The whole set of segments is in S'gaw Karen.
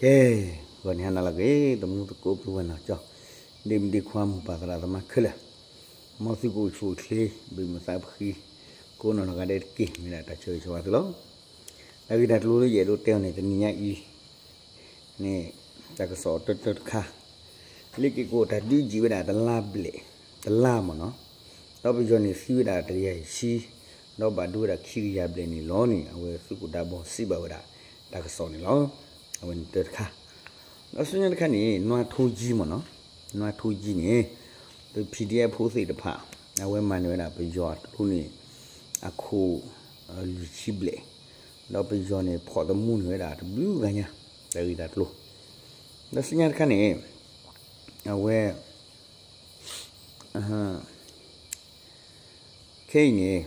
ကဲ, ဂီၤန့ၣ်ဟါနၤလၢအဂ့ၤ သမူသကိးပုၢ်ဝဲၢ်နီၢ်ကၠီ, ဒ့မုၣ်ဒ့ခွါ မိၢ်ပၢ်သရၣ်သမါခဲလၢာ်, မ်သုကအိၣ်ဆူၣ်အိၣ်ချ့ ဘၣ်မုာ်သးဖှံ ကိးနီၢ်နီၢ်ဂၤဒဲးတက့ၢ် မ့ၢ်ဒၣ်တၢ်ဆၢဂ့ၤဆၢဝါသုလီၤ. တၢ်ဂ့ၢ်တၢ်ကျိၤလၢယအဲၣ်ဒိးတဲအီၤန့ၣ် တနံၤညါအံၤန့ၣ် တၢ်ကစီၣ်တၢတၢတခါ, လ့ၤက့ၤကီၢ်တၢ်ဒုးယံာ်ဝဲဒၣ်တလါဘျဲၣ်, တလါမ့ၢ်နီၤ, ဒီးပယီၤန့ၣ်သံဝဲဒၣ်တကယၤယဲၢ်ဆံ, ဒီးဘၣ်ဒိဝဲဒၣ်ခံကယၤဘျဲၣ်န့ၣ်လီၤန့ၣ် အဝဲသုးခိၣ်ဒးဘီစံးဘၣ်ဝဲဒၣ် တၢ်ကစီၣ်န့ၣ်လီၤ. အဝဲန့ၣ်တၢတခါ, ဒီးဆူညါတခါန့ၣ် နွါထိကၠံမ့ၢ်နီၤ, နွါထိကၠံန့ၣ် ပ PDF ဖိသ့ၣ်တဖၣ် အဝဲမၤန့ၢ်ဝဲဒၣ်ပယီၤအကျိန့ၣ် အခိၣ် လွံၢ်ဆံဘျဲၣ်, ဒီးပယီၤန့ၣ် ဖီၣ်သမူန့ၢ်ဝဲဒၣ်တဘျုးဂၤညါ တၢ်ဂ့ၢ်တၢ်ကျိၤ, ဒီးဆူညါတခါန့ၣ် အဝဲ ခဲအံၤန့ၣ်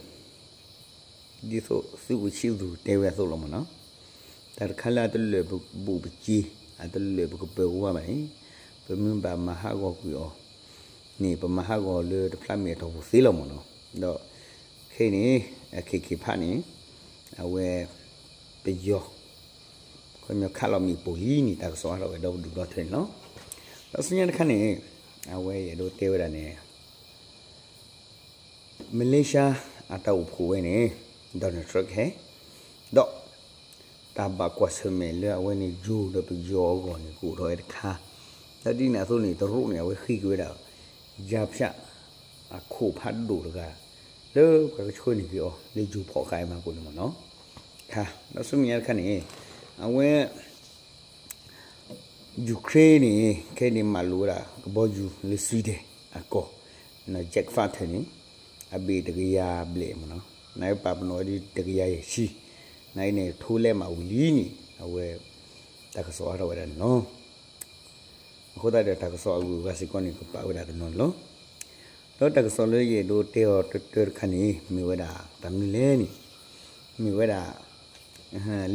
ဒ်သိးသုးခိၣ်ဆံးသူၣ်တဲဝဲအသိးလီၤမ့ၢ်နီၤ, တၢ်တခါလၢအတလၢာ်ပဘူးပက့ၤ အတလၢာ်ပကပၢၤကဝါဘၣ်န့ၣ် ပမ့ၢ်ဘၣ်မၤဟးဂီၤကွံာ်အီၤန့ၣ် ပမၤဟးဂီၤလၢတဖျါမ့ၢ်အတီၢ်ပူၤသ့လီၤမ့ၢ်နီၤ, ဒီးခဲအံၤန့ၣ် အခ့ခ့ဖးန့ၣ် အဝဲ ပယီၤ ခီပညီခးလီၤမ့ၣ်ပိၢ်လံန့ၣ် တၢ်ကစီၣ်အါထီၣ်ဝဲဒီဒူၣ်ဒီထၢန့ၣ်လီၤ. ဒီးဆူညါတခါန့ၣ် အဝဲယအဲၣ်ဒိးတဲဝဲဒၣ်န့ၣ် မလ့ၡါအတၢ်အိၣ်ဖှိၣ်ဝဲန့ၣ် Donald Trump ဟဲ ဒီး တၢ်ဘၣ်ကွၢ်ဆၢၣ်မဲာ်လၢအဝဲန့ၣ် ယိၤဒီးပယီၤအဂီၢ်န့ၣ် ကအိၣ်ထီၣ်ဝဲတခါ, ဒီးဒ်န့ၣ်အသိးန့ၣ် တရူးန့ၣ် အဝဲဃ့က့ၤဝဲဒၣ် ယါဖၠၣ် အခိၣ်ဖးဒိၣ်တဂၤ လၢပှၤကဆှၢန့ၢ်က့ၤအီၤ လၢယိၤဖီၣ်ဃာ်အမၤကိၣ်န့ၣ်မ့ၢ်နီၤ, ခါ ဒီးဆူမဲာ်ညါတခါန့ၣ် အဝဲ Ukraine န့ၣ် ခဲအံၤန့ၣ် မၤလိာ်ဝဲဒၣ် ကဘီယူၤလၢ Sweden အကီၢ် Jet Fighter န့ၣ် အဘ့ၣ်တကယၤဘျဲၣ်မ့ၢ်နီၤ, နပာ်ပနီၣ်ဝဲဒ်တကယၤယဲၢ်ဆံ, နအံၤန့ၣ် ထိလဲမးဝံၤလံန့ၣ် အဝဲ တၢ်ကစီၣ်အါထီၣ်ဝဲဒၣ်န့ၣ်လီၤ. အဃိသတးဒီး တၢ်ကစီၣ်အဂုၤအဂၤစ့ၢ်ကီးန့ၣ် ကပာ်ဝဲဒၣ်တနီၤန့ၣ်လီၤ. ဒီးတၢ်ကစီၣ်လၢယအဲၣ်ဒိးတဲအီၤတၢတၢတခါန့ၣ် မ့ၢ်ဝဲဒၣ်တၢ်မနုၤလဲၣ်န့ၣ် မ့ၢ်ဝဲဒၣ်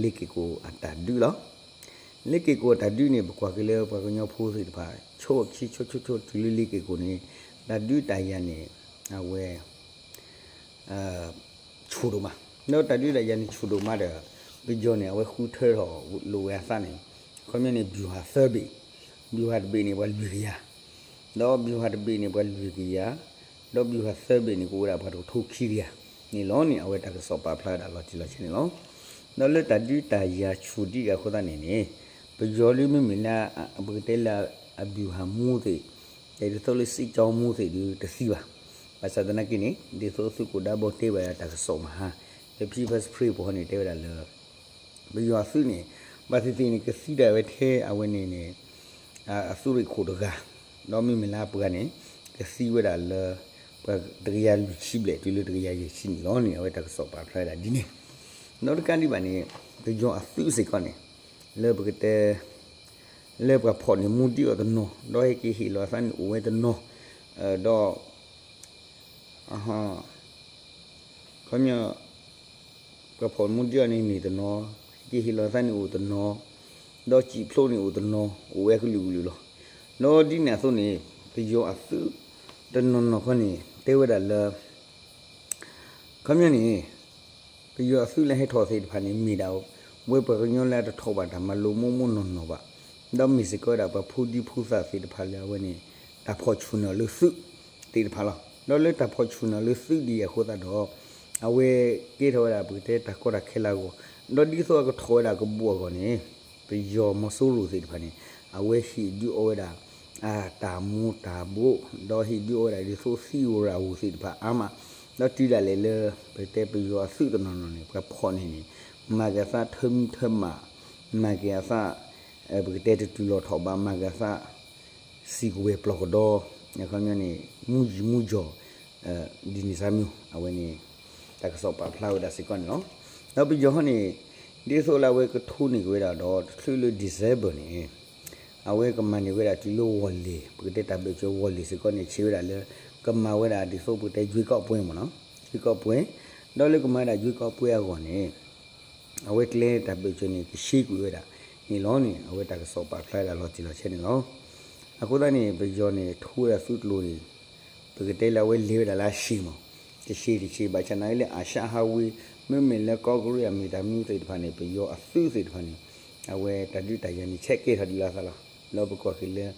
လ့ၤက့ၤကီၢ်အတၢ်ဒုးလီၤ. လ့ၤက့ၤကီၢ်အတၢ်ဒုးန့ၣ် ပကွၢ်က့ၤလၢပှၤကညီဖိသ့ၣ်တဖၣ် ဆိခံဆိဆိဆိတုၤလၢလ့ၤက့ၤကီၢ်န့ၣ် တၢ်ဒုးတၢ်ယၤန့ၣ် အဝဲ ဆူၣ်ဒိၣ်မး, ဒီးတၢ်ဒုးတၢ်ယၤန့ၣ်ဆူၣ်ဒိၣ်မးဒီး ပယီၤန့ၣ် အဝဲဃုထၢထီၣ်လိာ်ဝဲအသးန့ၣ် ခီပညီန့ၣ် ဗျူဟာသၢဘ့ၣ်, ဗျူဟာတဘ့ၣ်န့ၣ် ပှၤလွံၢ်ကယၤ, ဒီးဗျူဟာတဘ့ၣ်န့ၣ် ပှၤလွံၢ်ကယၤ, ဒီးဗျူဟာသၢဘ့ၣ်န့ၣ် ကအိၣ်ဝဲဒၣ်ပှၤတကထိခံကယၤန့ၣ်လီၤန့ၣ် အဝဲတၢ်ကစီၣ်ပာ်ဖျါဝဲဒၣ်လီၤတံၢ်လီၤဆဲးန့ၣ်လီၤ. ဒီးလၢတၢ်ဒုးတၢ်ယၤဆူၣ်ဒံးအဃိသတးန့ၣ်န့ၣ် ပယီၤလၢမ့မ့ၢ်လၢ ပကတဲလၢအဗျူဟာမှူးသ့ၣ် ဒ်သိးလၢစစ်ကြောင်းမှူးသ့ၣ်ဒုးတသံဘၣ်. ဘၣ်ဆၣ်သနာ်က့န့ၣ် ဒ်သိးသုးခိၣ်ဒးဘီတဲဝဲဒၣ်တၢ်ကစီၣ်မဟါ လၢ People's Spring ပူၤန့ၣ် တဲဝဲဒၣ်လၢ ပယီၤအသုးန့ၣ် ဘၣ်သ့ၣ်သ့ၣ်န့ၣ် ကသံဒၣ်ဝဲထဲအဝဲန့ၣ်န့ၣ် အသုးရ့ၣ်ခိၣ်တဂၤ, ဒီးမ့မ့ၢ်လၢအပှၤန့ၣ် ကသံဝဲဒၣ်လၢ ပှၤတကယၤလွံၢ်ဆံဘျဲၣ်တုၤလၢတကယၤယဲၢ်ဆံန့ၣ်လီၤန့ၣ် အဝဲတၢ်ကစီၣ်ပာ်ဖျါဝဲဒၣ်ဒ်န့ၣ်, ဒီးတကးဒံးဘၣ်န့ၣ် ပယီၤအသုးစ့ၢ်ကီးန့ၣ် လၢပကတဲ လၢပှၤဖီၣ်န့ၢ်မူဒံးအီၤတနီၤ ဒီးဟဲက့ၤဟ့ၣ်လီၤအသးန့ၣ်အိၣ်ဝဲတနီၤ, ဒီး ခီပညီ ပှၤဖီၣ်မူဒံးအီၤန့ၣ်မ့ၢ်တနီၤ, ဟဲက့ၤဟ့ၣ်လီၤအသးန့ၣ်အိၣ်တနီၤ, ဒီးစံာ်ဖျိးန့ၣ်အိၣ်တနီၤ အိၣ်ဝဲကလုာ်ကလုာ်လီၤ. ဒီးဒ်န့ၣ်အသိးန့ၣ် ပယီၤအသုးတနီၤနီၤခီန့ၣ် တဲဝဲဒၣ်လၢ ခီပညီန့ၣ် ပယီၤအသုးလၢဟဲထီၣ်သ့ၣ်တဖၣ်န့ၣ် မ့ၢ်ဒၣ်ဝဲပှၤကညီလၢအတထီၣ်ဘၣ်တၢ်မၤလိမိၢ်မိၢ်နီၢ်နီၢ်ဘၣ်, ဒီးမ့ၢ်စ့ၢ်ကီးဝဲဒၣ်ပှၤဖိဒံဖိသၣ်သ့ၣ်တဖၣ်လၢအဝဲန့ၣ် တၢ်ဖီၣ်ဆူၣ်န့ၢ်အီၤလၢသုးသ့ၣ်တဖၣ်လီၤ. ဒီးလၢတၢ်ဖီၣ်ဆူၣ်န့ၢ်အီၤလၢသုးဒ်အံၤအဃိသတးဒီး အဝဲကဲထီၣ်ဝဲဒၣ်ပကတဲတၢ်ကီတၢ်ခဲလၢအဂီၢ်, ဒီးဒ်သိးအကထီၣ်ဝဲဒၣ်ကဘီအဂီၢ်န့ၣ် ပယီၤမီၤစိရိၤသ့ၣ်တဖၣ်န့ၣ် အဝဲဟ့ၣ်ဒုးအီၣ်ဝဲဒၣ် အတၢ်မူၤတၢ်ဘှီး, ဒီးဟ့ၣ်ဒုးအီၣ်ဝဲဒၣ်ဒ်သိးသံဝရၣ်ဧိၤသ့ၣ်တဖၣ်အါမး, ဒီးတုၤဒၣ်လဲာ်လၢ ပကတဲပယီၤအသုးတနီၤနီၤန့ၣ် ပှၤဖီၣ်န့ၢ်န့ၣ် မၤက့ၤအသးထၢမံထၢမး, မၤက့ၤအသး ပကတဲတတုၤလီၤထီၣ်ဘၣ်, မၤက့ၤအသး စံာ်ကဝဲၤပျီၢ်ကဒီး, ခီပညီန့ၣ် မူယံၤမူယီၤ ဒ်န့ၣ်စ့ၢ်မ့ၢ် အဝဲန့ၣ် တၢ်ကစီၣ်ပာ်ဖျါဝဲဒၣ်စ့ၢ်ကီးန့ၣ်လီၤ. ဒီးပယီၤဟီန့ၣ် ဒ်သိးလၢအဝဲကထိန့ၢ်က့ၤဝဲဒၣ်ဒီး တချုးလၢ December န့ၣ် အဝဲကမၤန့ၢ်ဝဲဒၣ်တုၤလၢဝီၢ်လ့ၤ, ပကတဲတၢ်ဘၢၣ်စၢၤဝီၢ်လ့ၤစ့ၢ်ကီးန့ၣ် ဆံးဝဲဒၣ်လၢ ကမၤဝဲဒၣ်ဒ်သိးပကတဲ ရွေးကောက်ပွဲ မ့ၢ်နီၤ, ရွေးကောက်ပွဲ, ဒီးလၢကမၤဝဲဒၣ် ရွေးကောက်ပွဲ အဂီၢ်န့ၣ် အဝဲကျဲတၢ်ဘၢၣ်စၢၤန့ၣ် ကရှဲကွံာ်ဝဲဒၣ်န့ၣ်လီၤန့ၣ် အဝဲတၢ်ကစီၣ်ပာ်ဖျါဝဲဒၣ်လီၤတံၢ်လီၤဆဲးန့ၣ်လီၤ. အဃိသတးန့ၣ် ပယီၤန့ၣ် ထိဝဲဒၣ်သုးကျိၤန့ၣ် ပကတဲလၢအဝဲလဲၤဝဲဒၣ်လၢအရှံၣ်မး, တရှံၣ်တရှံၣ် ဘၣ်ဆၣ်နာ်က့လၢ အာရှ highway မ့မ့ၢ်လၢကီၢ်ကရံၣ်အမ့ၢ်တၢ်မနုၤသ့ၣ်တဖၣ်န့ၣ် ပယီၤအသုးသ့ၣ်တဖၣ်န့ၣ် အဝဲတၢ်ဒုးတၢ်ယၤန့ၣ် ဆဲးကဲထီၣ်ဒံးလီၤအသးလီၤ. ဒီးပကွၢ်က့ၤလၢ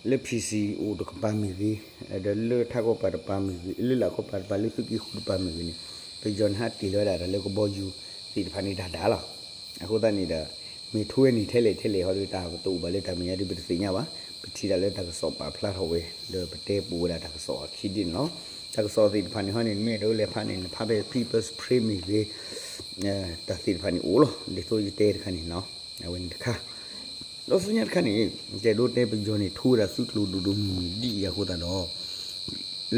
လၢ ဖံၣ်စံၣ်အိၣ်တကပၤမ့ၢ်ဂ့ၤ, ဒီးလၢထးကီၢ်ပၤတပၤမ့ၢ်ဂ့ၤ, လၢလၢ်ကီၢ်ပၤတပၤ လၢသုးက့ဃုတပၤမ့ၢ်ဂ့ၤန့ၣ်, ပယီၤန့ၣ်ဟးတ့ၢ်လီၤဝဲဒၣ်တၢ်လၢကဘီယူၤသ့ၣ်တဖၣ်န့ၣ်ဒၣ်ဒၣ်လီၤ. အဃိသတးန့ၣ်ဒီး မ့ၢ်ထိဝဲန့ၣ်ထဲလဲၣ်ထဲလဲၣ်ဟီဒီး တၢ်ကတအိၣ်ဘၣ်လၢတၢ်မဲာ်ညါဒီး ပတသ့ၣ်ညါဘၣ်. ပထံၣ်ဒၣ်လၢတၢ်ကစီၣ်ပာ်ဖျါထီၣ်ဝဲ ဒီးပတဲပူၤဝဲဒၣ်တၢ်ကစီၣ်အခံဒ်န့ၣ်လီၤ. တၢ်ကစီၣ်သ့ၣ်တဖၣ်န့ၣ်ဟီန့ၣ် မ့ၢ်တအိၣ်လဲၤဖးန့ၣ် နဖးဖဲ People's Spring မ့ၢ်ဂ့ၤ တၢ်သ့ၣ်တဖၣ်န့ၣ်အိၣ်လီၤ. ဒ်သိးယတဲတခါန့ၣ် အဝဲန့ၣ်တခါ, ဒီးဆူညါတခါန့ၣ် ယအဲၣ်ဒိးတဲပယီၤန့ၣ် ထိဝဲဒၣ်သုးကျိၤဒိၣ်ဒိၣ်မုၢ်မုၢ်ဒ်အံၤအဃိသတးဒီး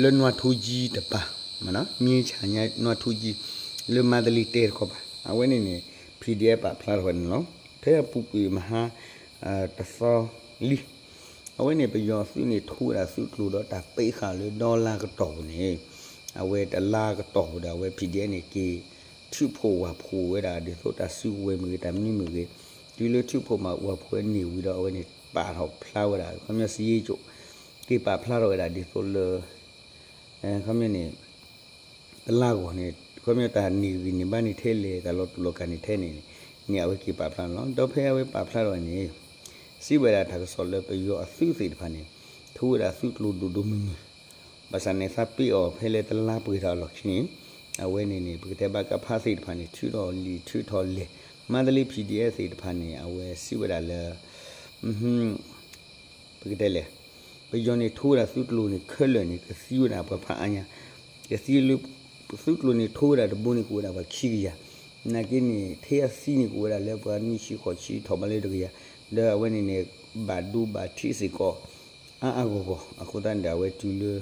လၢနွါထူကၠံတပၤ, မ့ၢ်ဆၣ်ညါနွါထူကၠံ လၢမါတလ့တဲတခီပၤ အဝဲန့ၣ်န့ၣ် ဖံၣ်ဒံၣ်အဲၣ် ပာ်ဖျါထီၣ်ဝဲန့ၣ်လီၤ. ဖဲအပူၤကွံာ်မဟါ တသီလံ အဝဲန့ၣ် ပယီၤသုးန့ၣ် ထိဝဲဒၣ်သုးကျိၤဒီးတၢ်ပ့းဃာ်လၢဒီလါကတီၢ်ပူၤန့ၣ်, အဝဲတလါကတီၢ်ပူၤဒီး အဝဲ ဖံၣ်ဒံၣ်အဲၣ် န့ၣ် က့ၤထုးဖှိၣ်ဝၢ်ဖှိၣ်ဝဲဒၣ် ဒ်သိးတၢ်စုကဝဲၤမ့ၢ်ဂ့ၤ တၢ်မနုၤမ့ၢ်ဂ့ၤ, တုၤလၢထုးဖှိၣ်မၤဝၢ်ဖှိၣ်ဝဲန့ၣ်ဝံၤဒီး အဝဲန့ၣ်ပာ်ထီၣ်ဖျါဝဲဒၣ် ခီပညီစ့ယ့ကၠိၣ် က့ၤပာ်ဖျါထီၣ်ဝဲဒၣ်ဒ်သိးလၢ ခီပညီန့ၣ် တလါဂီၢ်န့ၣ် ခီပညီတၢ်န့ၢ်ဂံၢ်န့ၢ်ဘါန့ၣ်ထဲလဲၣ် တၢ်လီၤတူာ်လီၤကာ်န့ၣ်ထဲန့ၣ်န့ၣ် အဝဲက့ၤပာ်ဖျါန့ၣ်လီၤ. ဒီးဖဲအဝဲပာ်ဖျါထီၣ်န့ၣ် စံးဝဲဒၣ်တၢ်ကစီၣ်လၢပယီၤအသုးသ့ၣ်တဖၣ်န့ၣ် ထိဝဲဒၣ်သုးကျိၤဒိၣ်ဒိၣ်မုၢ်မုၢ်, ဘၣ်ဆၣ်န့ၣ်သးပ့ၤအီၤဖဲလၢတလါပှဲၤထီၣ်အလီၢ်ခံန့ၣ်, အဝဲန့ၣ်န့ၣ် ပကတဲဘၣ်ကဖးသ့ၣ်တဖၣ်န့ၣ် ထုးထီၣ်လံာ်ထုးထီၣ်လဲၢ်, မါတလ့ ဖံၣ်ဒံၣ်အဲၣ် သ့ၣ်တဖၣ်န့ၣ် အဝဲစံးဝဲဒၣ်လၢ ပကတဲလဲၣ်, ပယီၤန့ၣ် ထိဝဲဒၣ်သုးကျိၤန့ၣ် ခဲလၢာ်န့ၣ် ကသံဝဲဒၣ်ပှၤဖးအါညါ, ကသံလၢ သုးကျိၤန့ၣ် ထိဝဲဒၣ်တဘိန့ၣ် ကအိၣ်ဝဲဒၣ်ပှၤခံကယၤ, နာ်က့န့ၣ် ထဲအသံန့ၣ် ကအိၣ်ဝဲဒၣ်လၢပှၤနွံဆံဃိးဆံ ထီၣ်ဘးလၢတကယၤ, ဒီးအဝဲန့ၣ်န့ၣ် ဘၣ်ဒိဘၣ်ထံးစ့ၢ်ကီး အါအါဂီၢ်ဂီၢ်, အဃိသတးန့ၣ်ဒီး အဝဲတုၤလၢ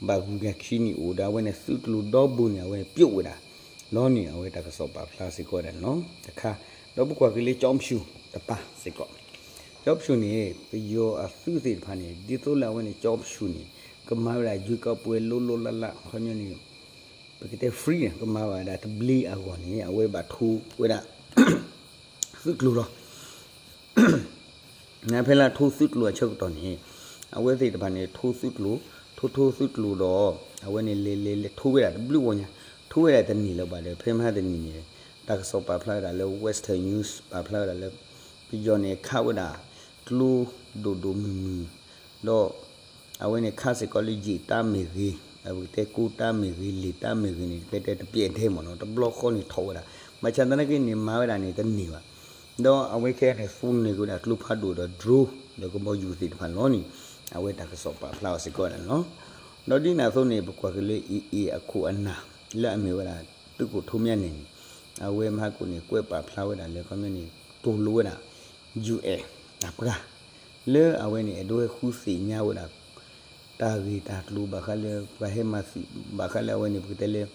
ဘၣ်ဂုၤဂၤခံနံၣ်အိၣ်ဒီး အဝဲန့ၣ်သုးကျိၤဒီဘိန့ၣ် အဝဲန့ၣ်ပျိးဝဲဒၣ် လီၤန့ၣ် အဝဲတၢ်ကစီၣ်ပာ်ဖျါစ့ၢ်ကီးဝဲဒၣ်န့ၣ်လီၤ. တခါ, ဒီးပကွၢ်က့ၤလၢကၠီပဆူၣ်တပၤစ့ၢ်ကီး, ကၠီပဆူၣ်န့ၣ် ပယီၤအသုးသ့ၣ်တဖၣ်န့ၣ် ဒ်သိးလၢအဝဲန့ၣ် ကၠီပဆူၣ်န့ၣ် ကမၤဝဲဒၣ်ယွံၢ်ကီးပှဲၤလိလိလၢ်လၢ် ခီပညီန့ၣ် ပကတဲ free န့ၣ် ကမၤဝဲဒၣ်တဘျ့အဂီၢ်န့ၣ် အဝဲဘၣ်ထိဝဲဒၣ် သုးကျိၤလီၤ. နဖဲလၢထိသုးကျိၤအဆၢကတီၢ်န့ၣ် အဝဲသ့ၣ်တဖၣ်န့ၣ် ထိသုးကျိၤ, ထိထိသုးကျိၤဒီး အဝဲန့ၣ်လဲၤလဲၤလဲၤထိဝဲဒၣ်တဘျုးဂီၢ်ညါ, ထိဝဲဒၣ်တန့ၢ်လၢၤဘၣ်ဒီး ဖဲမဟါတနံၤန့ၣ် တၢ်ကစီၣ်ပာ်ဖျါဝဲဒၣ်လၢ Western News ပာ်ဖျါဝဲဒၣ်လၢ ပယီၤန့ၣ်ခးဝဲဒၣ် ကျိဒိၣ်ဒိၣ်မုၢ်မုၢ် ဒီး အဝဲန့ၣ်ခးစ့ၢ်ကီးလၢယံာ်တၢ်မ့ၢ်ဂ့ၤ, ပကတဲကိးတၢ်မ့ၢ်ဂ့ၤ လံာ်တၢ်မ့ၢ်ဂ့ၤန့ၣ် ကတဲတပျဲၢ်ထဲမ့ၢ်နီၤ, တဘျီဃီန့ၣ်ထီၣ်ဝဲဒၣ်, ဘၣ်ဆၣ်သနာ်က့န့ၣ် မၤဝဲဒၣ်န့ၣ်တန့ၢ်ဘၣ်. ဒီးအဝဲခဲအံၤန့ၣ် သူန့ၢ်က့ၤဝဲဒၣ်ကျိဖးဒိၣ်ဒီး drone ဒီးကဘီယူၤသ့ၣ်တဖၣ်လီၤန့ၣ် အဝဲတၢ်ကစီၣ်ပာ်ဖျါအီၤစ့ၢ်ကီးဝဲဒၣ်န့ၣ်လီၤ. ဒီးဒ်န့ၣ်အသိးန့ၣ် ပကွၢ်က့ၤလၢ AA အခိၣ်အနၢ် လၢအမ့ၢ်ဝဲဒၣ် သုးခိၣ်ထူမၠါနဲၣ်န့ၣ် အဝဲမဟါကိၣ်န့ၣ် ကွဲးပာ်ဖျါဝဲဒၣ်လၢ ခီပညီန့ၣ် တိၢ်လိာ်ဝဲဒၣ် UN အပှၤ လၢအဝဲန့ၣ် အဲၣ်ဒိးဟဲဃုသ့ၣ်ညါဝဲဒၣ် တၢ်ဂ့ၢ်တၢ်ကျိၤဘၣ်ဃးလၢ ပှၤဟဲမၤသံ ဘၣ်ဃးလၢအဝဲန့ၣ် ပကတဲလၢ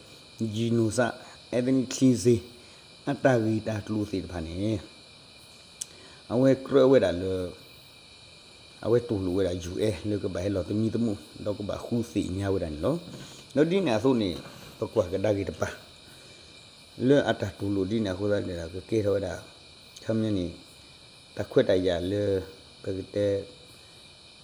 genocide, ethnic cleansing အတၢ်ဂ့ၢ်တၢ်ကျိၤသ့ၣ်တဖၣ်န့ၣ် အဝဲကြၢးဝဲဒၣ်လၢ အဝဲတိၢ်လိာ်ဝဲဒၣ် UN လၢကဘၣ်ဟဲလီၤသမံသမိး ဒီးကဘၣ်ဃုသ့ၣ်ညါဝဲဒၣ်န့ၣ်လီၤ. ဒီးဒ်န့ၣ်အသိးန့ၣ် ပကွၢ်ကဒါက့ၤတပၤ လၢအတၢ်တိၢ်လိာ်ဒ်န့ၣ်အဃိသတးန့ၣ်ဒီး ကကဲထီၣ်ဝဲဒၣ် ခီပညီန့ၣ် တၢ်ခွဲးတၢ်ယာ်လၢ ပကတဲ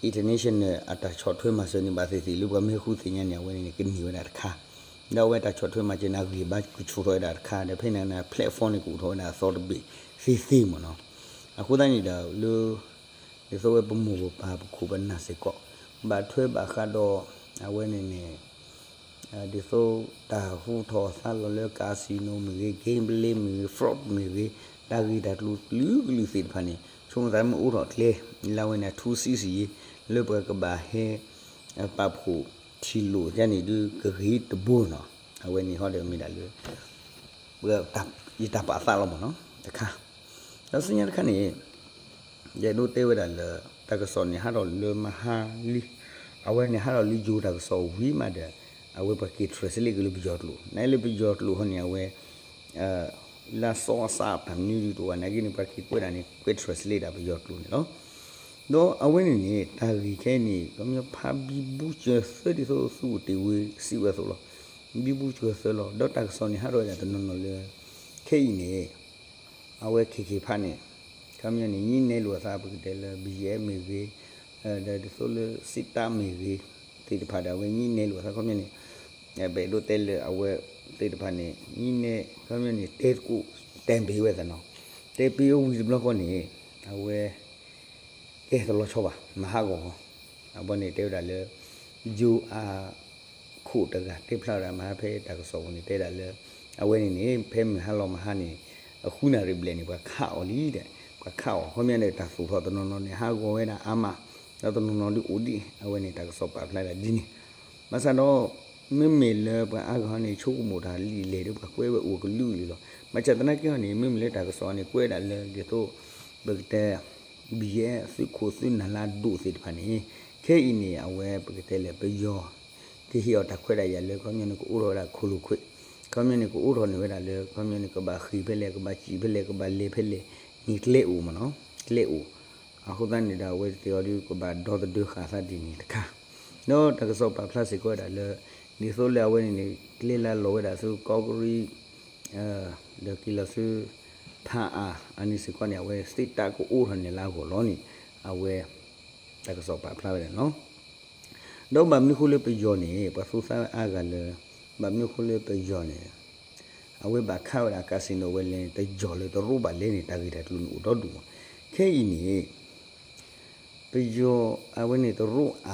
international အတၢ်ဆီၣ်ထွဲမၤစၢၤန့ၣ် ဘၣ်သ့ၣ်သ့ၣ်လၢပှၤမ့ၢ်ဟဲဃုသ့ၣ်ညါန့ၣ် အဝဲန့ၣ်န့ၣ် ကန့ၢ်ဝဲဒၣ်တခါ, ဒီးအဝဲတၢ်ဆီၣ်ထွဲမၤစၢၤန့ၣ် အဂံၢ်ဘါကဆူၣ်ထီၣ်ဝဲဒၣ်တခါ ဒီးဖဲန့ၣ်န့ၣ် platform န့ၣ် ကအိၣ်ထီၣ်ဝဲဒၣ်အသီတဘ့ၣ်သ့သ့မ့ၢ်နီၤ. အဃိသတးန့ၣ်ဒီးလၢ ဒ်သိးဝဲပမိၢ်ပပၢ်ပခိၣ်ပနၢ်စ့ၢ်ကီး ဘၣ်ထွဲဘၣ်ဃးဒီး အဝဲန့ၣ်န့ၣ် ဒ်သိးတၢ်ဟူထီၣ်သါလီၤလၢ casino မ့ၢ်ဂ့ၤ gambling မ့ၢ်ဂ့ၤ fraud မ့ၢ်ဂ့ၤ တၢ်ဂ့ၢ်တၢ်ကျိၤကလုာ်ကလုာ်သ့ၣ်တဖၣ်န့ၣ် ဆိကမိၣ်သးမ့ၢ်အိးထီၣ်ကျဲ လၢအဝဲန့ၣ် ထူစံစံယ့ လၢပှၤကဘၣ်ဟဲ ပာ်ဖှိၣ်ထံၣ်လိာ်ယါန့ၣ်ဒုးကဂ့ၤတဘိနီၤ. အဝဲန့ၣ်ဟီဒီးမ့ၢ်ဒၣ်လၢ ယတၢ်ပာ်သးလီၤမ့ၢ်နီၤ တခါ. ဒီးဆူညါတခါန့ၣ် ယအဲၣ်ဒိးတဲဝဲဒၣ်လၢ တၢ်ကစီၣ်န့ၣ် ဟးထီၣ်လၢမဟါလံ, အဝဲန့ၣ်ဟးထီၣ်လၢယိၤတၢ်ကစီၣ်ဝံၤမးဒီး အဝဲပှၤက့ၤ translate က့ၤလၢပယီၤကျိာ် နလၢပယီၤကျိာ်ဟီန့ၣ် အဝဲ လၢစီအစးတၢ်မနုၤဒုးတအိၣ်ဘၣ် နာ်က့န့ၣ် ပှၤက့ၤကွဲးဒၣ်န့ၣ် ကွဲး translate ဒၣ်ပယီၤကျိာ်န့ၣ်လီၤ. ဒီးအဝဲန့ၣ်န့ၣ် တၢ်ဂ့ၢ်ခဲအံၤန့ၣ် ခီပညီဖးဘံဘူစၢၤသၢ ဒ်သိးသူၣ်အိၣ်တ့ၢ်ဝဲစံးဝဲအသိးလီၤ. ဘံဘူစၢၤသၢလီၤ. ဒီးတၢ်ကစီၣ်န့ၣ် ဟးထီၣ်ဝဲဒၣ်တနီၤနီၤလၢ ခဲအံၤန့ၣ် အဝဲခဲက့ၤဖးန့ၣ် ခီပညီန့ၣ် ငြီနဲလိာ်အသး ပကတဲလၢ ဘံယဲၢ် မ့ၢ်ဂ့ၤ, ဒီးဒ်သိးလၢ စစ်တပ် မ့ၢ်ဂ့ၤ သ့ၣ်တဖၣ်ဒီး အဝဲငြီနဲလိာ်အသး ခီပညီန့ၣ် ပအဲၣ်ဒိးတဲလၢအဝဲသ့ၣ်တဖၣ်န့ၣ် ငြီနဲ ခီပညီန့ၣ် တဲသကိး တဲပ့ၤဝဲသနီၤ, တဲပ့ၤအိၣ်ဝံၤတဘျီဃီန့ၣ် အဝဲ ကဲတလီၤဆီဘၣ် မၤဟးဂီၤဃီ, အဘီန့ၣ်တဲဝဲဒၣ်လၢ ယိၤအ ခိၣ်တဂၤတဲဖျါဝဲဒၣ်မဟါဖဲတၢ်ကစီၣ်ပူၤန့ၣ် တဲဒၣ်လၢ အဝဲန့ၣ်န့ၣ် ဖဲမုၢ်ဟါလီၤမဟါန့ၣ် အဃုနၣ်ရံၣ်ဘျဲၣ်န့ၣ် ပှၤခးအီၤလံဒီး ပှၤခးအီၤ ခီပညီန့ၣ် တၢ်သူၣ်ထီၣ်တနီၤနီၤန့ၣ် ဟးဂီၤဝဲဒၣ်အါမး, ဒီးတနီၤနီၤဒုးအိၣ်ဒံး အဝဲန့ၣ်တၢ်ကစီၣ်ပာ်ဖျါဒၣ်ဒ်န့ၣ်, ဘၣ်ဆၣ်ဒီး မ့မ့ၢ်လၢပှၤအါဂၤန့ၣ် ဆိကမိၣ်တၢ်လံာ်လဲၢ်ဒီး ပှၤကွဲးဝဲအိၣ်ကလုာ်ကလုာ်လီၤ. ဘၣ်ဆၣ်သနာ်က့ဟီန့ၣ် မ့မ့ၢ်လၢတၢ်ကစီၣ်န့ၣ် ကွဲးဒၣ်လၢဒ်သိး ပကတဲ ဘံယဲ သုးခိၣ်သုးနၢ်လၢအဒိၣ်သ့ၣ်တဖၣ်န့ၣ် ခဲအံၤန့ၣ် အဝဲပကတဲလၢပယီၤ ကဟ့ၣ်အီၤတၢ်ခွဲးတၢ်ယာ်လၢ ခီပညီန့ၣ် ကအိးထီၣ်ဝဲဒၣ်ခိၣ်လိာ်ခွဲး, ခီပညီန့ၣ် ကအိးထီၣ်န့ၢ်ဝဲဒၣ်လၢ ခီပညီန့ၣ် ကဘၣ်ဃ့ၢ်ဖဲလဲၣ် ကဘၣ်စံၣ်ဖဲလဲၣ် ကဘၣ်လဲၤဖဲလဲၣ်န့ၣ် ကျဲအိၣ်မ့ၢ်နီၤ ကျဲအိၣ်, အဃိသတးန့ၣ်ဒီး အဝဲသ့ၣ်အီၤဒုးကဘၣ်ဒီသဒၢဃာ်သးဒ်န့ၣ်တခါ, ဒီးတၢ်ကစီၣ်ပာ်ဖျါစ့ၢ်ကီးဝဲဒၣ်လၢ ဒ်သိးလၢအဝဲန့ၣ်န့ၣ် ကျဲလၢလီၤဝဲဒၣ်ဆူကီၢ်ကရံၣ် ဒီးက့ၤလီၤဆူ ဖးအါ အန့ၣ်စ့ၢ်ကီးန့ၣ် အဝဲသ့ၣ်တၢ်ကအိးထီၣ်န့ၢ်လၢအဂီၢ်လီၤန့ၣ် အဝဲ တၢ်ကစီၣ်ပာ်ဖျါဝဲဒၣ်လီၤ. ဒီးဘၣ်မနုၤဃိလၢပယီၤန့ၣ် ပှၤသူသးအါဂၤလၢ ဘၣ်မနုၤဃိလၢပယီၤန့ၣ် အဝဲဘၣ်ခးဝဲဒၣ် casino ဝဲလဲၣ်န့ၣ် တယီၤလၢတရူးဘၣ်လဲၣ်န့ၣ် တၢ်ဂ့ၢ်တၢ်ကျိၤန့ၣ်အိၣ်ဒီဒူၣ်မး, ခဲအံၤန့ၣ် ပယီၤအဝဲန့ၣ်တရူးအ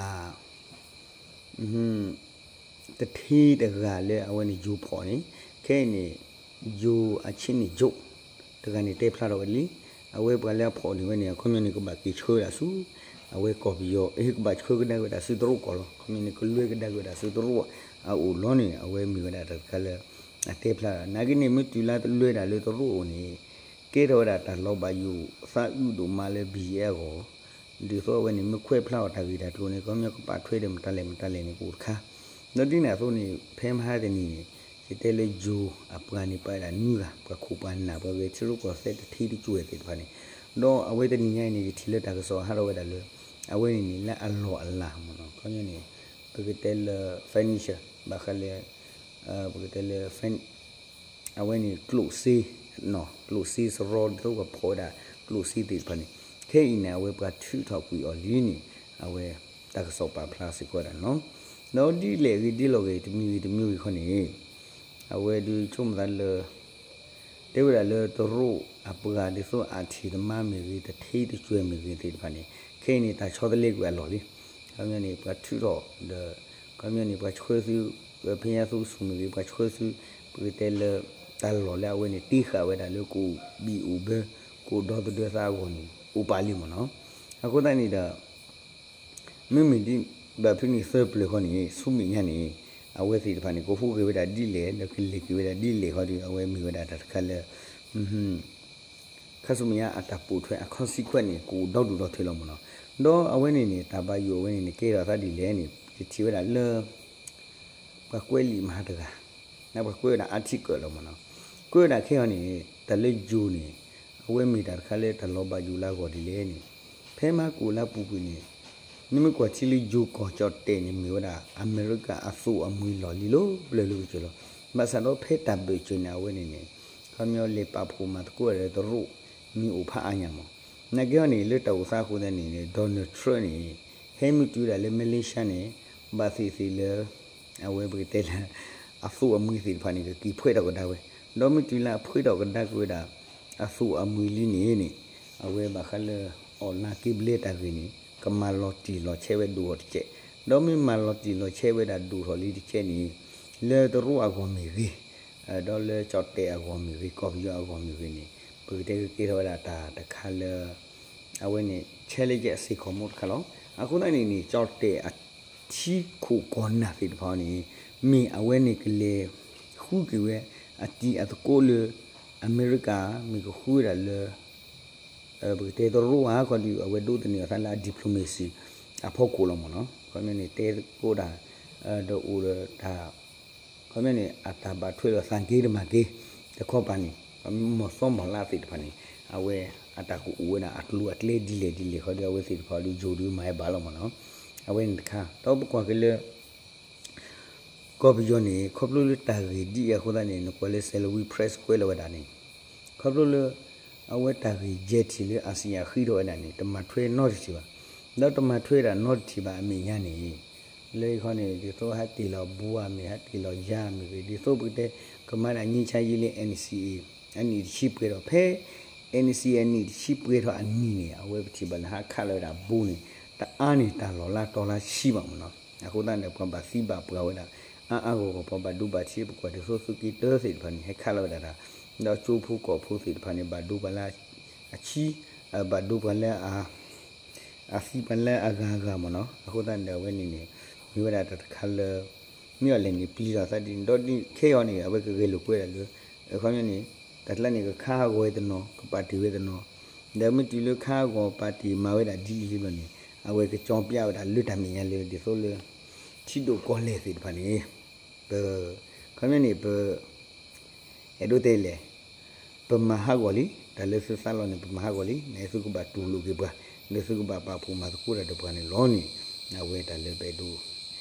တထ့တဂၤလၢအဝဲန့ၣ်ယိၤဖီၣ်န့ၣ် ခဲအံၤန့ၣ် ယိၤအဆ့ၣ်န့ၣ်ယိၤ တဂၤန့ၣ်တဲဖျါထီၣ်ဝဲလံ, အဝဲပှၤလၢအဖီၣ်န့ၢ်ဝဲန့ၣ် အခီပညီန့ၣ် ကဘၣ်က့ၤဆှၢဝဲဒၣ်ဆူ အဝဲကီၢ်ပယီၤ အ့ ကဘၣ်ဆှၢကဒါက့ၤဝဲဒၣ်ဆူတရူးကီၢ်လီၤ, အခီပညီန့ၣ်ကလွဲကဒါက့ၤဝဲဒၣ်ဆူတရူးအအိၣ်လီၤန့ၣ် အဝဲမ့ၢ်ဝဲဒၣ်တၢ်တခါလၢ အတဲဖျါ နာ်က့န့ၣ် မ့ၢ်တုၤလၢတလွဲဒၣ်လၢတရူးအအိၣ်န့ၣ် ကဲထီၣ်ဝဲဒၣ်တၢ်လီၤဘၣ်ယိၣ်သးအုးဒိၣ်မးလၢ ဘံယဲ အဂီၢ် ဒ်သိးအဝဲန့ၣ် မ့ၢ်ခွဲးဖျါအီၤတၢ်ဂ့ၢ်တၢ်ကျိၤန့ၣ် ခီပညီကပာ်ထွဲဒီးမတၤလဲၣ်မတၤလဲၣ်န့ၣ် ကအိၣ်တခါ, ဒီးဒ်န့ၣ်အသိးန့ၣ် ဖဲမဟါတနံၤန့ၣ် ယတဲလၢယိၤအပှၤန့ၣ် ပာ်ဝဲဒၣ်နွံဂၤ ပှၤခိၣ်ပှၤနၢ် ပှၤဂဲၤထံရူၢ်ကီၢ်သဲးတထ့တကၠွဲၢ်သ့ၣ်တဖၣ်န့ၣ်, ဒီးအဝဲတနံၤညါအံၤန့ၣ် ယထံၣ်လၢတၢ်ကစီၣ်ဟးထီၣ်ဝဲဒၣ်လၢ အဝဲန့ၣ်န့ၣ် လၢအလီၢ်အလၤမ့ၢ်နီၤ ခီပညီန့ၣ် ပကတဲလၢ furniture ဘၣ်ဃးလၢ ပကတဲလၢ အဝဲန့ၣ်ကျိၣ်စ့, ကျိၣ်စ့စရီ ဒ်သိးပှၤဖီၣ်ဝဲဒၣ်ကျိၣ်စ့သ့ၣ်တဖၣ်န့ၣ် ခဲအံၤန့ၣ် အဝဲပှၤထုးထီၣ်ကွံာ်အီၤလံန့ၣ် အဝဲတၢ်ကစီၣ်ပာ်ဖျါစ့ၢ်ကီးဝဲဒၣ်နီၤ, ဒီးဒ်လဲၣ်ဂ့ၤဒ်လဲၣ်ဂ့ၤ တမံၤဂ့ၤတမံၤဂ့ၤခီန့ၣ် အဝဲဒုးဆိကမိၣ်သးလၢ တဲဝဲဒၣ်လၢတရူးအပှၤဒ်သိးအထံၣ်တမါမ့ၢ်ဂ့ၤ တထ့တကၠွဲၢ်မ့ၢ်ဂ့ၤသ့ၣ်တဖၣ်န့ၣ် ခဲအံၤန့ၣ် တၢ်ဆီတလဲကွံာ်အလီၢ်လံ, ခီပညီန့ၣ် ပှၤထုးထီၣ်ဒီး ခီပညီန့ၣ် ပှၤဆှၢသု ဖဲညါသူဆူၣ်မ့ၢ်ဂ့ၤ ပှၤဆှၢသု ပကတဲလၢ တၢ်လီၢ်လၢအဝဲန့ၣ် တ့ဃာ်ဝဲဒၣ်လၢကအိၣ်ဘံၣ်အိၣ်ဘၢ ကအိၣ်ဒီသဒၢသးအဂီၢ်န့ၣ် အိၣ်ပာ်လံမ့ၢ်နီၤ, အဃိသတးန့ၣ်ဒီး မ့မ့ၢ်ဒ်ဘၣ်ဖဲန့ၣ်သၢပျၢၤဃီန့ၣ် ဆူမဲာ်ညါန့ၣ် အဝဲသ့ၣ်တဖၣ်န့ၣ် ကဟူးဂဲၤဝဲဒၣ်ဒ်လဲၣ် ဒီးကလဲၤက့ၤဝဲဒၣ်ဒ်လဲၣ်ဃီဒီး အဝဲမ့ၢ်ဝဲဒၣ်တၢ်တခါလၢ ခါဆူမဲာ်ညါအတၢ်ပိာ်ထွဲအ consequence န့ၣ် ကအိၣ်ဒီဒူၣ်ဒီထၢလီၤမ့ၢ်နီၤ, ဒီးအဝဲန့ၣ်န့ၣ် တၢ်ဘၣ်ယိၣ်အဝဲန့ၣ်န့ၣ် ကဲထီၣ်သးဒ်လဲၣ်န့ၣ် ယထံၣ်ဝဲဒၣ်လၢ ပှၤကွဲးလံာ်မဟါတဂၤ ပှၤကွဲးဝဲဒၣ် article လီၤမ့ၢ်နီၤ, ကွဲးဝဲဒၣ်ခဲအံၤန့ၣ် တၢ်လၢယိၤန့ၣ် အဝဲမ့ၢ်တၢ်တခါလၢတၢ်လီၤဘၣ်ယိၣ်လၢအဂီၢ်ဒ်လဲၣ်န့ၣ် ဖဲမဟါကိၣ်လၢအပူၤကွံာ်န့ၣ် နမ့ၢ်ကွၢ်ထံလၢယိၤကီၢ်ကၠီၣ်တဲာ်န့ၣ် မ့ၢ်ဝဲဒၣ်အမဲရကၤအသိၣ်အမှံၤလီၢ်လံၤလၢပျၢၤလၢကစၢၢ်လီၤ, ဘၣ်ဆၣ်ဒီးဖဲတၢ်ဘၢၣ်စၢၤန့ၣ် အဝဲန့ၣ်န့ၣ် ခီပညီလဲၤပာ်ဖှိၣ်မၤသကိးဝဲဒၣ်လၢတရူး မ့ၢ်အိၣ်ဖးအါညါမး, နာ်က့ဟီန့ၣ် လၢတၢ်အိၣ်သးအဃိသတးန့ၣ် Donald Trump န့ၣ် ဟဲမ့ၢ်တုၤဝဲဒၣ်လၢ Malaysia န့ၣ် ဘၣ်သ့ၣ်သ့ၣ်လၢ အဝဲပကတဲလၢ အသိၣ်အမှံၤသ့ၣ်တဖၣ်န့ၣ် ကက့ၤဖှဲးထီၣ်ကဒါဝဲ, ဒီးမ့ၢ်တုၤလၢအဖှဲးထီၣ်ကဒါက့ၤဝဲဒၣ် အသိၣ်အမှံၤလံန့ၣ်န့ၣ် အဝဲဘၣ်ဃးလၢ online က့ဘျဲတၢ်ဂ့ၢ်န့ၣ် ကမၤလီၤတံၢ်လီၤဆဲးဝဲဒိၣ်ထီၣ်တကဲး, ဒီးမ့ၢ်မၤလီၤတံၢ်လီၤဆဲးဝဲဒၣ်ဒိၣ်ထီၣ်လံတကဲးန့ၣ် လၢတရူးအဂီၢ်မ့ၢ်ဂ့ၤ, ဒီးလၢကၠီၣ်တဲာ်အဂီၢ်မ့ၢ်ဂ့ၤ ကီၢ်ပယီၤအဂီၢ်မ့ၢ်ဂ့ၤန့ၣ် ပကတဲကကဲထီၣ်ဝဲဒၣ်တၢ်တခါလၢ အဝဲန့ၣ် challenge အစ့ၢ်ကီးမ့ၢ်တခါလီၤ. အဃိသတးန့ၣ်န့ၣ် ကၠီၣ်တဲာ်အထံခိၣ်ကီၢ်နၢ်သ့ၣ်တဖၣ်န့ၣ် မ့ၢ်အဝဲန့ၣ်ကလဲၤဃုက့ၤဝဲ အတံၤအသကိးလၢ အမဲရကၤ မ့ၢ်ကဃုဝဲဒၣ်လၢ ပကတဲတရူးဧါ ခီဒုး အဝဲဒိးသန့ၤအသးလၢအ diplomacy အဖီခိၣ်လီၤမ့ၢ်နီၤ. ခီပညီန့ၣ် တဲသကိးတၢ် ဒီးအိၣ်ဒီးတၢ် ခီပညီန့ၣ် အတၢ်ဘၣ်ထွဲဒီးသးက့တမၤက့ တခီပၤန့ၣ် မ့ၢ်မီၢ်သီမီၢ်လါသ့ၣ်တဖၣ်န့ၣ် အဝဲအတၢ်ကအိၣ်ဝဲဒၣ်အကျိၤအကျဲဒ်လဲၣ်ဒ်လဲၣ် ခီဒုး အဝဲသ့ၣ်တဖၣ်ဒုး ယိၤဒုးမၤဟဲဘၣ်လီၤမ့ၢ်နီၤ. အဝဲန့ၣ်တခါ ဒီးပကွၢ်က့ၤလၢ ကီၢ်ပယီၤန့ၣ် ခီဖျိလၢတၢ်ဂ့ၢ်ဒ်အံၤအဃိသတးန့ၣ် နကွၢ်လၢ Salween Press ကွဲးလီၤဝဲဒၣ်န့ၣ် ခီဖျိလၢ အဝဲတၢ်ဂ့ၢ်ယဲၢ်ထံၣ်လၢ အစံၣ်အဃံထီၣ်ဝဲဒၣ်န့ၣ် တမၤထွဲနီတထံၣ်ဘၣ်. ဒီးတမၤထွဲဒၣ်နီတထံၣ်ဘၣ်အမဲာ်ညါန့ၣ် လၢအံၤခီန့ၣ် ဒ်သိးဟးတ့ၢ်လီၤဘိအမ့ၢ် ဟးတ့ၢ်လီၤယၤမ့ၢ်ဂ့ၤ ဒ်သိးပကတဲ ကမၤဒၣ် ငြိမ်းချမ်းရေး လၢ NCA အနံၣ်တဆံပှဲၤထီၣ်ဖဲ NCA အနံၣ်တဆံပှဲၤထီၣ်အနံၣ်န့ၣ် အဝဲပထံၣ်ဘၣ်လၢဟးခးလီၤဝဲဒၣ်ဘိန့ၣ် တအါန့ၢ်တၢ်လီၢ်လၢတီၤလၢဆံဘၣ်မ့ၢ်နီၤ. အဃိသတးန့ၣ် ပှၤဘၣ်သံဘၣ်ပှၢ်ဝဲဒၣ် အါအါဂီၢ်ဂီၢ် ပှၤဘၣ်ဒိဘၣ်ထံး ပကွၢ်ဒ်သိးသုးက့တၢသ့ၣ်တဖၣ်န့ၣ် ဟဲခးလီၤဝဲဒၣ်တၢ် ဒီးကၠိဖိကီၢ်ဖိသ့ၣ်တဖၣ်န့ၣ် ဘၣ်ဒိပှၤလၢအဆံ ဘၣ်ဒိပှၤလၢအ အသံပှၤလၢအဂၤဂၤမ့ၢ်နီၤ. အဃိသတးန့ၣ်ဒီး အဝဲန့ၣ်န့ၣ် မ့ၢ်ဝဲဒၣ်တၢ်တခါလၢ မ့ၢ်အီၤလဲၣ်န့ၣ် ပျံၤလီၤသးဒ်န့ၣ် ဒီးဒ်ခဲအံၤန့ၣ် အဝဲကဂဲၤလိာ်ကွဲဒၣ်လၢ အခီပညီန့ၣ် တၢ်ကျါန့ၣ် ကခါဟးဂီၤဝဲတနီၤ ကပာ်တ့ၢ်ဝဲတနီၤ ဒီးမ့ၢ်တုၤလၢခါဟးဂီၤပာ်တ့ၢ်မၤဝဲဒၣ်ဒ်အံၤလံဘျီန့ၣ် အဝဲကကၠီပျးဝဲဒၣ်လၢတၢ်မဲာ်ညါလၢ ဒ်သိးလၢ ထံဒိၣ်ကီၢ်လဲၢ်သ့ၣ်တဖၣ်န့ၣ် ပ အခီပညီန့ၣ် ပ အဲၣ်ဒိးတဲလဲၣ် ပမၤဟးဂီၤလံ တၢ်လၢသုသးလီၤန့ၣ် ပမၤဟးဂီၤလံ နသုကဘၣ်တူၢ်လိာ်က့ၤပှၤ လၢသုကဘၣ်ပာ်ဖှိၣ်မၤသကိးတၢ်ဒီးပှၤန့ၣ်လီၤန့ၣ် အဝဲတၢ်လၢပအဲၣ်ဒိး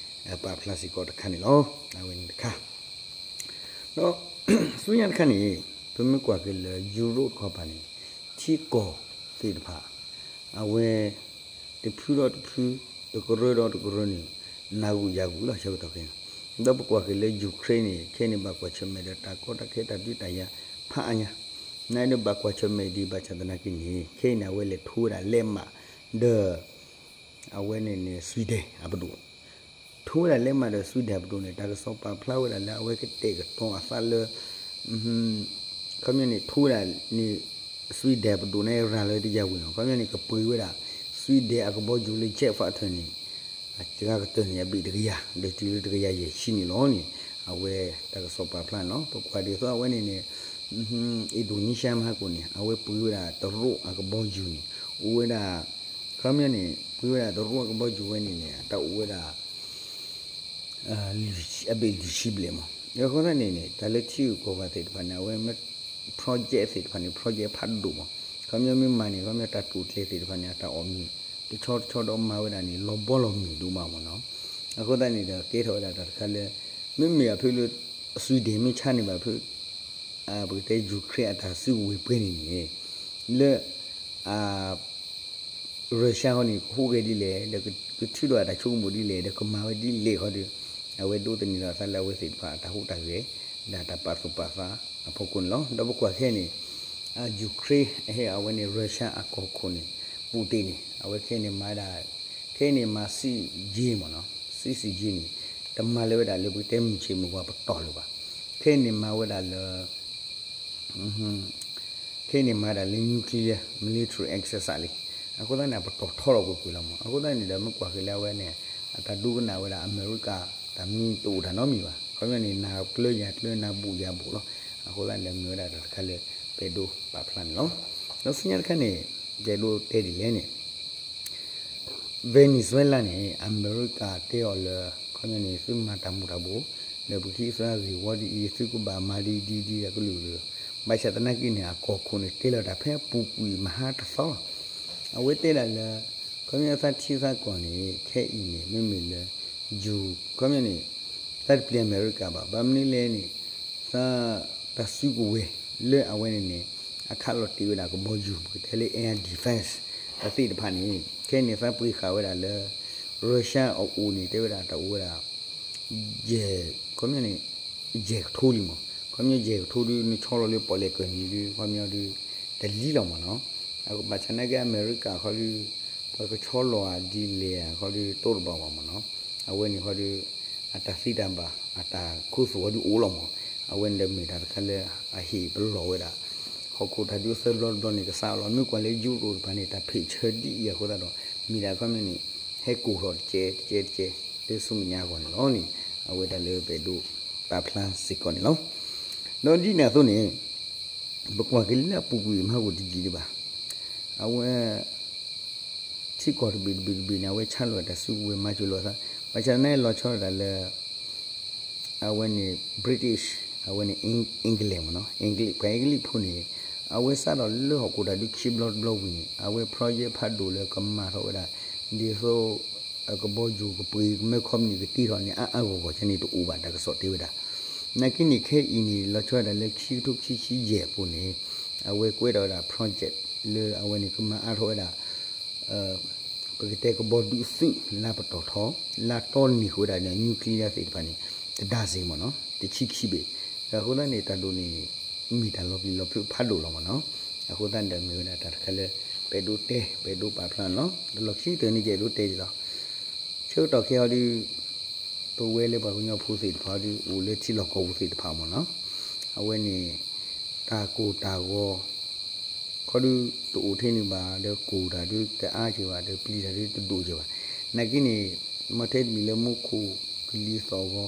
ပာ်ဖျါစ့ၢ်ကီးတခါန့ၣ်လီၤ. အဝဲန့ၣ်တခါ ဒီး ဆူညါတခါန့ၣ် ပမ့ၢ်ကွၢ်က့ၤလၢ ယူရိတခီပၤန့ၣ် ထံကီၢ်သ့ၣ်တဖၣ် အဝဲ တဖုဒီးတဖု တကရၢဒီးတကရၢန့ၣ် နၢ်ဂူာ်ယၢ်ဂူာ်လီၤ ဆၢကတီၢ်ခဲအံၤ ဒီးပကွၢ်က့ၤလၢ Ukraine န့ၣ် ခဲအံၤန့ၣ် ဘၣ်ကွၢ်ဆၢၣ်မဲာ်ဒီးတၢ်ကီတၢ်ခဲတၢ်ဒုးတၢ်ယၤဖးအါညါ နဒီးဘၣ်ကွၢ်ဆၢၣ်မဲာ်ဒံးဘၣ်ဆၣ်သနာ်က့န့ၣ် ခဲအံၤန့ၣ် အဝဲလဲၤထိဝဲဒၣ်လဲးမးဒီး အဝဲန့ၣ်န့ၣ် Sweden အပဒိၣ် ထိဝဲဒၣ်လဲးမးဒီး Sweden အပဒိၣ်န့ၣ် တၢ်ကစီၣ်ပာ်ဖျါဝဲဒၣ်လၢအဝဲကတဲာ်ကတီၤအသးလၢ ခီပညီန့ၣ် ထိဝဲဒၣ်န့ၣ် Sweden အပဒိၣ်န့ၣ် ရၤလီၤတယၤဝံၤလီၤ ခီပညီန့ၣ် ကပှ့ၤဝဲဒၣ် Sweden အကဘီယူၤလၢ jet fighter န့ၣ် စှၤကတၢၢ်န့ၣ် အဘ့ၣ်တကယၤ ဒီးတုၤလၢတကယၤယဲၢ်ဆံန့ၣ်လီၤန့ၣ် အဝဲတၢ်ကစီၣ်ပာ်ဖျါန့ၣ်လီၤ. ပကွၢ်ဒ်သိးအဝဲန့ၣ်န့ၣ် Indonesia မဟါကိၣ်န့ၣ် အဝဲပှ့ၤဝဲဒၣ်တရူးအကဘီယူၤန့ၣ် အိၣ်ဝဲဒၣ် ခီပညီန့ၣ် ပှ့ၤဝဲဒၣ်တရူးအကဘီယူၤဝဲန့ၣ်န့ၣ် တၢ်အိၣ်ဝဲဒၣ် အဘ့ၣ်လွံၢ်ဆံဘျဲၣ်မး. အဃိသတးန့ၣ်န့ၣ် တၢ်လၢထံဂုၤကီၢ်ဂၤသ့ၣ်တဖၣ်န့ၣ် အဝဲမ့ၢ် project သ့ၣ်တဖၣ်န့ၣ် project ဖးဒိၣ်မး. ခီပညီမ့ၢ်မၤန့ၣ် ခီပညီတၢ်တိာ်ကျဲၤသ့ၣ်တဖၣ်န့ၣ် အတၢ်အီၣ်မ့ၢ် တဆီတဆီဒီးမၤဝဲဒၣ်န့ၣ် လီၤဘီလီၤမုၢ်ဒိၣ်မးမ့ၢ်နီၤ. အဃိသတးန့ၣ်ဒီး ကဲထီၣ်ဝဲဒၣ်တၢ်တခါလၢ မ့မ့ၢ်အဖုလၢ Sweden မ့ၢ်ဆါန့ၢ်ဘၣ်ဖု ပကတဲ Ukraine အတၢ်စုကဝဲၤပှဲၤန့ၣ်န့ၣ် လၢ Russia ဟီန့ၣ် ကဟူးဂဲၤဒ်လဲၣ် ဒီးကထုးထီၣ်အတၢ်ဆိကမိၣ်ဒ်လဲၣ် ဒီးကမၤဝဲဒ်လဲၣ်ခီဒီး အဝဲဒိးသန့ၤလီၤအသးလၢအဝဲသ့ၣ်တဖၣ်အတၢ်ဟူးတၢ်ဂဲၤ ဒီးတၢ်ပာ်သူၣ်ပာ်သးအဖီခိၣ်န့ၣ်လီၤ. ဒီးပကွၢ်ခဲအံၤန့ၣ် Ukraine အဟဲအဝဲန့ၣ် Russia အကီၢ်ခိၣ်န့ၣ် Putin န့ၣ် အဝဲခဲအံၤန့ၣ်မၤဒၣ် ခဲအံၤန့ၣ်မၤ six G မ့ၢ်နီၤ six G န့ၣ် တမၤလၢၤဝဲဒၣ်လၢပကတဲမုၢ်ဆ့ၣ်မုၢ်ဂီၤပတီၢ်လၢၤဘၣ်. ခဲအံၤန့ၣ်မၤဝဲဒၣ်လၢ ခဲအံၤန့ၣ်မၤဒၣ်လၢ nuclear military exercise လံ. အဃိသတးန့ၣ် အပတီၢ်ထီထီၣ်ကွ့ၢ်ကွ့ၢ်လီၤမး. အဃိသတးန့ၣ်ဒီး မ့ၢ်ကွၢ်က့ၤလၢအဝဲန့ၣ် အတၢ်ဒိကနၣ်ဝဲဒၣ်အမဲရကၤ တၢ်မံတအိၣ်တၢ်နီတမံၤဘၣ်. ခီပညီန့ၣ် နၤကျၢၤယၤကျၢၤ နၤဘူးယၤဘူးလီၤ. အဃိသတးန့ၣ်ဒီး မ့ၢ်ဝဲဒၣ်တၢ်တခါလၢ ပအဲၣ်ဒိးပာ်ဖျါန့ၣ်လီၤ. ဒီးဆူညါတခါန့ၣ် ပအဲၣ်ဒိးတဲဒ်လဲၣ်န့ၣ် Venezuela န့ၣ် အမဲရကၤတဲအီၤလၢ ခီပညီန့ၣ် သုမၤတၢ်မူၤတၢ်ဘှီး ဒီးပကဟံးသုအဂ့ၢ်ဝီဒ်အံၤ သုကဘၣ်မၤဒ်ဒ်ဒ်အကလုာ်ကလုာ်, ဘၣ်ဆၣ်သနာ်က့န့ၣ် အကီၢ်ခိၣ်န့ၣ် တဲလီၤတၢ်ဖဲအပူၤကွံာ်မဟါတသီလီၤ. အဝဲတဲဒၣ်လၢ ခီပညီသးထံသးကီၢ်န့ၣ် ခဲအံၤန့ၣ် မ့မ့ၢ်လၢ ယူၤ ခီပညီန့ၣ် သးတပျံၤအမဲရကၤဘၣ်. ဘၣ်မနုၤလဲၣ်န့ၣ် သး တၢ်စုကဝဲၤလၢအဝဲန့ၣ်န့ၣ် အခးလီၤတ့ၢ်ဝဲဒၣ်ကဘီယူၤ ပကတဲလၢ air defense အသ့ၣ်တဖၣ်န့ၣ် ခဲအံၤန့ၣ် သးပှ့ၤဃာ်ဝဲဒၣ်လၢ Russia အအိၣ်န့ၣ် တဲဝဲဒၣ်တၢ်အိၣ်ဝဲဒၣ် ယဲၢ် ခီပညီန့ၣ် ယဲၢ်ကထိလံမး. ခီပညီယဲၢ်ကထိဒုး နဆီလီၤလၢပီၣ်လဲၣ်ကၢၢ်နံၤဒုး ခီပညီဒုး တလံလီၤမးနီၤ. အဘၣ်ဆၣ်သနာ်က့အမဲရကၤခီဒုး ပှၤကဆီလီၤဧါဒ်လဲၣ်ဧါခီဒုး တိတဘၣ်ဘၣ်မးနီၤ. အဝဲန့ၣ်ခီဒုး အတၢ်သ့တၢ်ဘၣ် အတၢ်ခိသူၣ်ဝဲဒုးအိၣ်လီၤမး. အဝဲန့ၣ်ဒီးမ့ၢ်တၢ်တခါလၢအဟ့ၣ်ပလီၢ်ဝဲဒၣ် ဟီၣ်ခိၣ်တၢ်ဒုးသၢဘျီတဘျီန့ၣ် ကစးအလီၤ. မ့ၢ်ကွၢ်လၢယူရိၣ်တဖၣ်န့ၣ် တၢ်ဖံးဆၢဒ်အံၤအဃိသတးဒီး မ့ၢ်ဒၣ်ခီပညီန့ၣ် ဟဲကိၢ်ထီၣ်တကဲတကဲတကဲ လၢဆူမဲာ်ညါအဂီၢ်န့ၣ်လီၤန့ၣ် အဝဲဒၣ်လၢပအဲၣ်ဒိးပာ်ဖျါစ့ၢ်ကီးန့ၣ်လီၤ. ဒီးဒ်န့ၣ်အသိးန့ၣ် ပကွၢ်က့ၤလၢအပူၤကွံာ်မဟါဂီၤတယံာ်ဒံးဘၣ်. အဝဲ ထံကီၢ်တဘ့ၣ်တဘ့ၣ်တဘ့ၣ်န့ၣ် အဝဲဆါလီၤတၢ်စုကဝဲၤမၤစၢၤလိာ်အသး ဘၣ်ဆၣ်သနာ်က့လီၤဆီဒၣ်တၢ်လၢ အဝဲန့ၣ် British အဝဲန့ၣ် England မ့ၢ်နီၤ English ပှၤအ့ကလံးဖိန့ၣ် အဝဲစးထီၣ်လၢဟီၣ်ခိၣ်တၢ်ဒုးခံဘျီတဘျီဝံၤန့ၣ် အဝဲ project ဖးဒိၣ်လၢကမၤထီၣ်ဝဲဒၣ် ဒ်သိး ကဘီယူၤကပှ့ၤကမဲ company ကတ့ထီၣ်န့ၣ် အါအါဂီၢ်ဂီၢ်န့ၣ်တအိၣ်ဘၣ် တၢ်ကစီၣ်တဲဝဲဒၣ်. နာ်က့န့ၣ် ခဲအံၤန့ၣ် လီၤဆီဒၣ်တၢ်လၢခံကထိခံဆံယဲၢ်အပူၤန့ၣ် အဝဲကွဲးထီၣ်ဝဲဒၣ် project လၢအဝဲန့ၣ်ကမၤအါထီၣ်ဝဲဒၣ် ပကတဲကဘီဒုးသုးလၢပတီၢ်ထီ လၢတီန့ၢ်ဃုာ်ဝဲဒၣ်န့ၣ် nuclear သ့ၣ်တဖၣ်န့ၣ် တဒါစ့ၢ်မ့ၢ်နီၤ တဆံခံဘ့ၣ်. အဃိသတးန့ၣ် တၢ်ဒိၣ်န့ၣ် မ့ၢ်တၢ်လီၤပျံၤလီၤဖုးဖးဒိၣ်လီၤမ့ၢ်နီၤ. အဃိသတးန့ၣ်ဒီးမ့ၢ်ဝဲဒၣ်တၢ်တခါလၢ ပအဲၣ်ဒိးတဲ ပအဲၣ်ဒိးပာ်ဖျါနီၤ တလီၢ်ခံတနံၤကအဲၣ်ဒိးတဲဒံးလီၤ. ဆၢကတီၢ်ခဲအံၤဒီး ပဝဲလၢပှၤကညီဖိသ့ၣ်တဖၣ်ဒီး အိၣ်လၢထံလီၢ်ကီၢ်ပူၤသ့ၣ်တဖၣ်မ့ၢ်နီၤ, အဝဲန့ၣ် တၢ်ကိၢ်တၢ်ဂီၤ ခီဒုးတအိၣ်ထဲန့ၣ်ဘၣ် ဒီးကိၢ်တၢ်ဒုးတအါက့ၤဘၣ် ဒီးပျံၤတၢ်ဒုးတဒိၣ်က့ၤဘၣ်. နာ်က့န့ၣ် မ့ၢ်ထဲတမံၤလၢမူခိၣ်ကလံၤသီၣ်ဂီၤ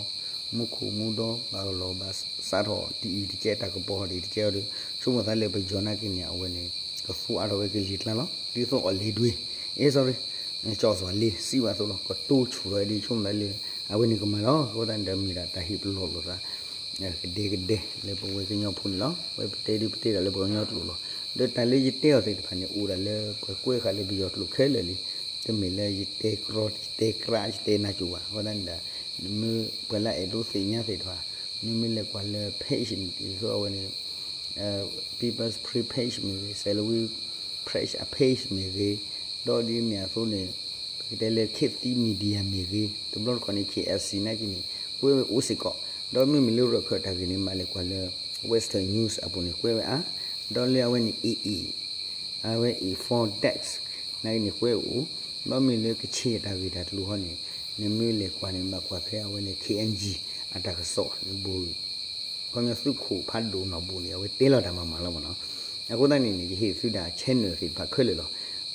မူခိၣ်မူဒီ ဘၣ်လီၤဘၣ်စးထီၣ်တအံၤတကဲ တၢ်ကပီၤဟီၣ်ဒံးတကဲအီၤဒီး ဆိကမိၣ်သးလၢပယီၤနာ်က့န့ၣ် အဝဲန့ၣ် ကသူအါထီၣ်ဝဲကလံၤကျါလီၤ. ဒ်သိးအီၣ်လ့ၤဒွ့ အဲ sorry ကၠီၣ်သွၣ်လ့ၤ စံးဘၣ်သိးလီၤ ကတိၤဆူၣ်ထီၣ်ဝဲဒ် ဆိကမိၣ်သးလၢ အဝဲန့ၣ်ကမၤလီၤ. အဃိသတးန့ၣ်ဒီးမ့ၢ်ဒၣ်တၢ်ဟ့ၣ်ပလီၢ်လိာ်သး ကဒဲကဒဲလၢပဝဲကညီဖိန့ၣ်လီၤ. ဝဲပတဲဒုးပတဲဒၣ်လၢပှၤကညီကျိာ်လီၤ. ဒီးတၢ်လၢယတဲအီၤသ့ၣ်တဖၣ်န့ၣ် အိၣ်ဒၣ်လၢပှၤကွဲးဃာ်လၢပယီၤကျိာ်ခဲလၢာ်လံ. တမ့ၢ်လၢယတဲကြီ ယတဲကြး ယတဲနးစိၤဘၣ်. အဃိသတးန့ၣ်ဒီး မ့ၢ်ပှၤလၢအအဲၣ်ဒိးသ့ၣ်ညါသ့ၣ်တဖၣ် မ့မ့ၢ်လဲၤကွၢ်လၢ page န့ၣ် ဒ်သိးအဝဲန့ၣ် People's Free Page မ့ၢ်ဂ့ၤ Salween Press အ page မ့ၢ်ဂ့ၤ, ဒီးဒ်မ့ၢ်အသိးန့ၣ် ပကတဲလၢ ခေတ်သစ် Media မ့ၢ်ဂ့ၤ, တဘျီတခီၣ်န့ၣ် KFC နာ်က့န့ၣ် ကွဲးဝဲအိၣ်စ့ၢ်ကီး, ဒီးမ့မ့ၢ်လၢရၢၢ်ခၢၣ်တၢ်ဂ့ၢ်န့ၣ် မ့ၢ်လဲၤကွၢ်လၢ Western News အပူၤန့ၣ် ကွဲးဝဲအါ, ဒီးလၢအဝဲန့ၣ် AA အဝဲအံၤ Four Decks နာ်က့န့ၣ် ကွဲးအိၣ်, ဒီးမ့ၢ်လၢကချ့ၣ်အတၢ်ဂ့ၢ်တၢ်ကျိၤဟီန့ၣ် နမ့ၢ်လဲၤကွၢ်န့ၣ် ဘၣ်ကွၢ်ဖဲအဝဲန့ၣ် KNG အတၢ်ကစီၣ်လၢဘိ ခီပညီသုးခိၣ်ဖးဒိၣ်နီၢ်ဘိန့ၣ် အဝဲတဲလီၤတၢ်မၤမၤလီၤမ့ၢ်နီၤ. အဃိသတးန့ၣ်န့ၣ် ယဟ့ၣ်သုဒၣ် channel သ့ၣ်တဖၣ်ခဲလၢာ်လီၤ.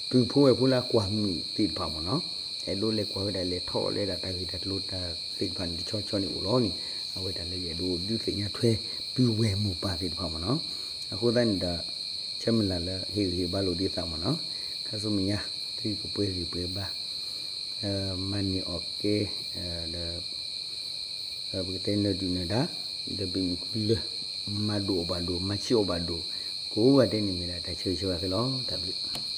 ပုၢ်ဖိဝဲၢ်ဖိလၢအကွၢ်မုာ်သ့ၣ်တဖၣ်မ့ၢ်နီၤ, အဲၣ်ဒိးလဲၤကွၢ်ဝဲဒၣ်လဲၤထီၣ်လဲၤဒၣ်တၢ်ဂ့ၢ်တၢ်ကျိၤတၢ်သ့ၣ်တဖၣ်န့ၣ် တဆီဆီန့ၣ်အိၣ်လီၤန့ၣ် အဝဲဒၣ်လၢယအဲၣ်ဒိးဒုးသ့ၣ်ညါထွဲ ပုၢ်ဝဲၢ်မိၢ်ပၢ်သ့ၣ်တဖၣ်မ့ၢ်နီၤ. အဃိသတးန့ၣ်ဒီး ဆၢမုၢ်လၢ်လၢဟ့ၣ်ဂံၢ်ဟ့ၣ်ဘါလိာ်ဒ်သးမ့ၢ်နီၤ, ခါဆူမဲာ်ညါ သုကပှဲၤဂံၢ်ပှဲၤဘါ မၤန့ၢ်အီၣ်ကဲ ဒီး ပကတဲနၢၤဒုၣ်နၢၤဒါ ဒီးပမ့ၢ်ကလၢ မၤဒိၣ်အီၣ်ဘၣ်ဒိၣ် မၤဆံးအီၣ်ဘၣ်ဒိၣ် ကိးဂၤဒဲးန့ၣ်မ့ၢ်ဒၣ်တၢ်ဆၢဂ့ၤဆၢဝါသုလီၤ. တၢ်ဘျုး